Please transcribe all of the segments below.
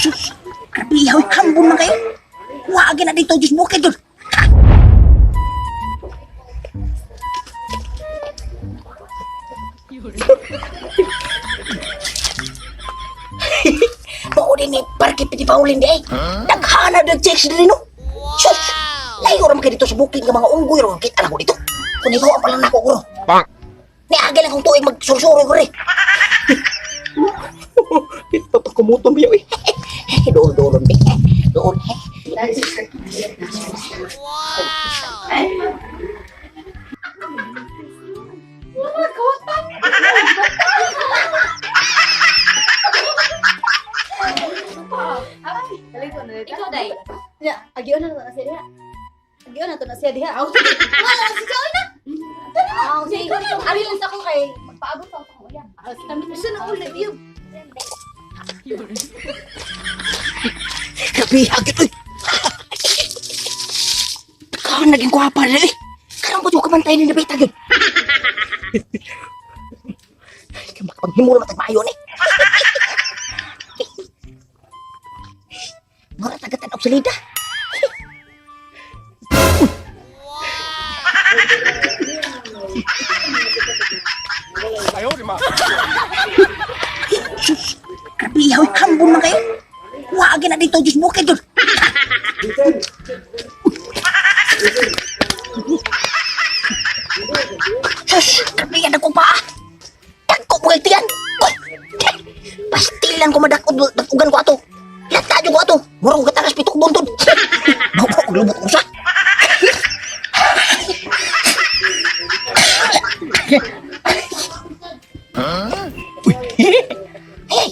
Sus, grabe hoy, hambon man kayo. Wagi na dito, Diyos bukid yun. Mao din ni Parke Piti Paulin di ay. Daghana ng chicks din no. Sus! Layo ra man kayo dito sa bukid nga mga unggoy ra kita na ko dito. Kung ikaw ang pala nako guro. Bonk. Ni agi lang kong tuig magsursuro ko rin. Ito pa kumutom biya eh. Doon doon bi. Doon. Ikaw, Day. Ya, agion na to na siya diha. Agion na to na siya diha. Aw, wala na siya oy na. Aw, sige. Ari lang sa ako kay magpaabot sa ako yan. Gusto na ulit yun. Grabe agad oy. Karon naging gwapa na eh. Karon ko ka man tayo ni Nabita gid. Makapaghimo naman tag maayo ni. Mura tagatan og salida. Sus, grabe hoy, hambon man kayo. Wagi na dito, Diyos bukid yun. Sus, grabe yan akong paa. Dagko mo tiyan. Uy, pastilan ko madakod, dakugan ko ato. Lata ko ato. Murong katagas pitok buntod. Bawa og lubot ko sa. Uy, hey,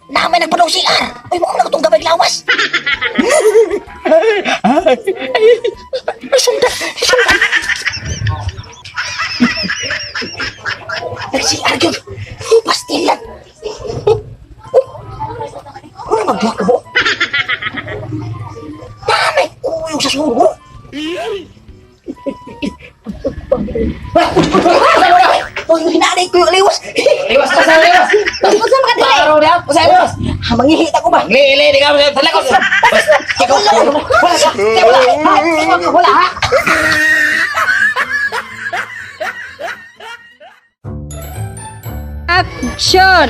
namay nagpadong CR. Uy, mo na itong gabay lawas. Ay, sundan, sundan. Nag-CR yun. Ay, pastilan. Ano magduha ka mo? Damay, kuyog sa sugo. Uy, hinanay ko yung liwas. Liwas ka sa liwas. Unsa man ka dili? Araw na, usa liwas. Ha, mangihita ko ba? Lili, di ka talakot. Wala, wala, wala, wala, ha? Action!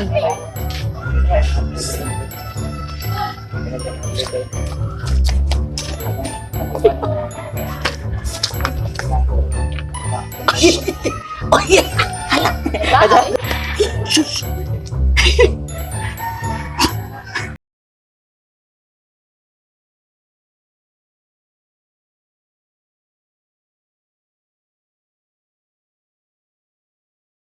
Uy, hala. Sus,